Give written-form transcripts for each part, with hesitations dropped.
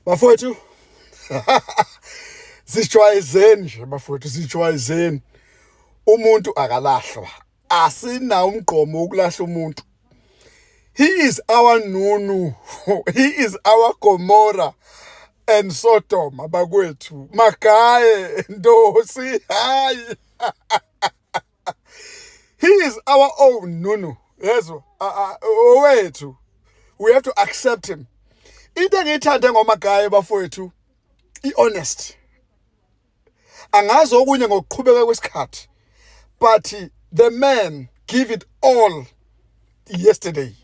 Bafowethu, zijwayezeni nje bafowethu, zijwayezeni. Umuntu akalahlwa, asinawo umgqomo wokulahla umuntu. He is our nunu, he is our Gomorrah and Sodom abakwethu. Magaye Ndosi, hayi, he is our own nunu, yezwa, owethu. We have to accept him. Into engiyithande ngoMagaye bafowethu, i-honest. Angazi okunye ngokuqhubeka kwesikhathi, but the man give it all yesterday.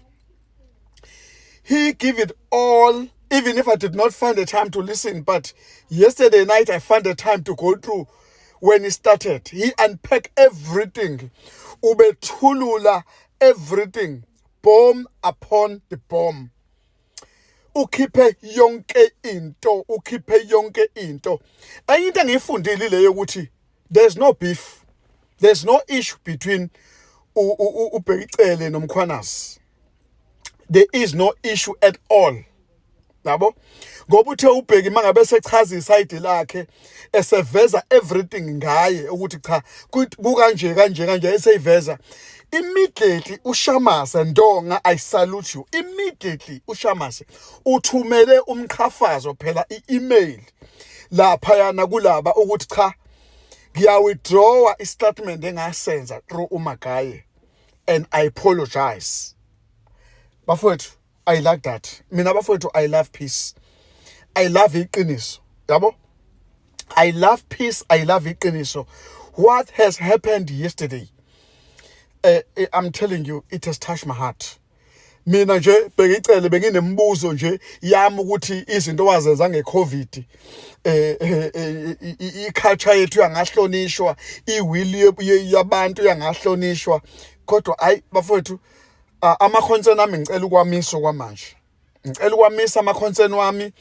He give it all. Even if I did not find the time to listen, but yesterday night I found the time to go through. When he started, he unpacked everything, ubethulula everything, bomb upon the bomb. Ukhiphe yonke into, ukhiphe yonke into. Enye into engiyifundile leyo ukuthi there's no beef, there's no issue between uBheki Cele noMkhwanazi. There is no issue at all, yabo, ngoba uthe uBheki mangabe sechaza i-side lakhe, eseveza everything ngaye ukuthi cha, kukanje kanje kanje, eseyiveza immediately, uShamase Ndonga, I salute you. Immediately uShamase uthumele umqhafazo phela, i-email laphayana kulaba ukuthi cha, ngiya-withdrawa i-statement engasenza through uMagaye and I apologize. Bafowethu, I like that. Mina bafowethu, I love peace, I love iqiniso, yabo. I love peace, I love iqiniso. What has happened yesterday, I'm telling you, it has touched my heart. Mina nje Bheki Cele, benginembuzo nje yami ukuthi izinto wazenza ngeCovid, i-culture yethu yangahlonishwa, i-will yabantu yangahlonishwa. Kodwa ayi bafowethu, ama-concern ami ngicela ukwamisa kwamanje, ngicela ukwamisa ama-concern wami.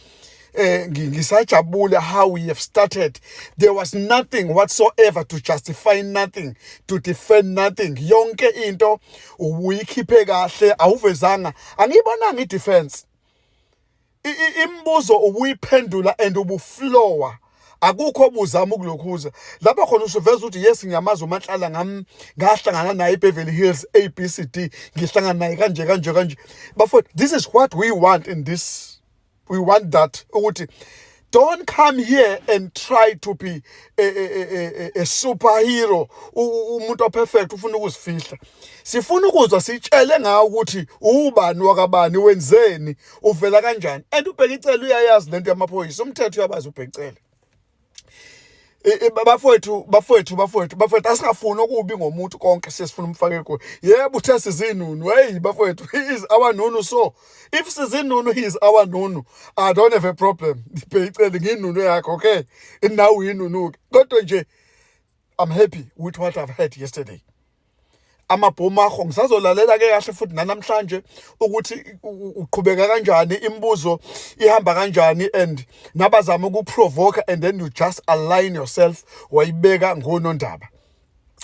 Ngisajabule how we have started. There was nothing whatsoever to justify, nothing to defend, nothing. Yonke into ubuyikhiphe kahle, awuvezanga, angiyibonanga i-defense. Imibuzo ubuyiphendula and ubuflowa, akukho obuzama ukulokhuza lapho khona. Usuveza ukuthi yes, ngiyamazi uMatlala, ngam ngahlangana naye eBeverly Hills, ABCD, ngihlangana naye kanje kanje kanje. Bafowethu, this is what we want in this. We want that ukuthi don't come here and try to be a superhero, umuntu o-perfect, ufuna ukuzifihla. Sifuna ukuzwa, sitshele ngawe ukuthi ubani wakabani, wenzeni, uvela kanjani. And uBheki Cele uyayazi lento yamaphoyisa, umthetho uyabazi uBheki Cele. Bafowethu, bafowethu, bafowethu, bafowethu, asingafuni okubi ngomuntu konke, sesifuna umfake kuyo. Yebo, uthe sizinunu. Hey bafowethu, he is our nunu. So if sizinunu, he is our nunu. I don't have a problem. Bheki Cele, ngiyinunu yakho, okay, nawe uyinunu ke. Kodwa nje I'm happy with what I've heard yesterday. Amabhomaho ngisazolalela ke kahle futhi nanamhlanje ukuthi uqhubeka kanjani, imibuzo ihamba kanjani, and nabazama ukuprovoke and then you just align yourself, wayibeka ngonondaba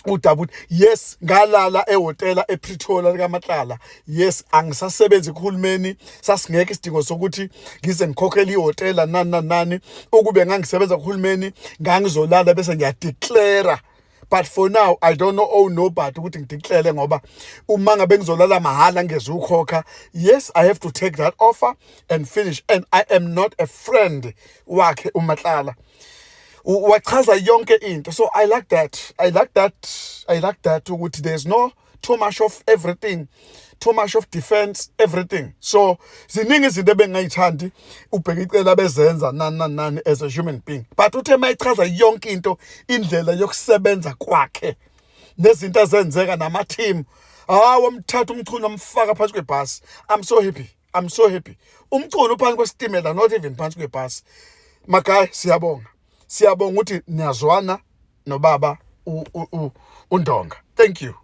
udaba ukuthi yes, ngalala ehhotela ePretoria likaMatlala. Yes, angisasebenzi kuhulumeni, sasingekho isidingo sokuthi ngize ngikhokhele ihhotela nani nani nani. Ukube ngangisebenza kuhulumeni, ngangizolala bese ngiyadeclare, but for now I don't know, owe nobody ukuthi ngideclare, ngoba uma ngabe ngizolala mahhala ngezukhokha, yes, I have to take that offer and finish. And I am not a friend wakhe uMatlala. Wachaza yonke into. So I like that, I like that, I like that ukuthi there's no too much of everything, too much of defense, everything. So ziningi izinto ebengayithandi uBheki Cele bezenza nani nani nani as a human being, but uthe mayichaza yonke into, indlela yokusebenza kwakhe nezinto ezenzeka nama-team, hawu, wamthatha uMchunu amfaka phansi kwebhasi. I'm so happy, I'm so happy. UMchunu uphansi kwesitimela, not even phansi kwebhasi. Magaye, siyabonga, siyabonga ukuthi niyazwana nobaba uNdonga. Thank you.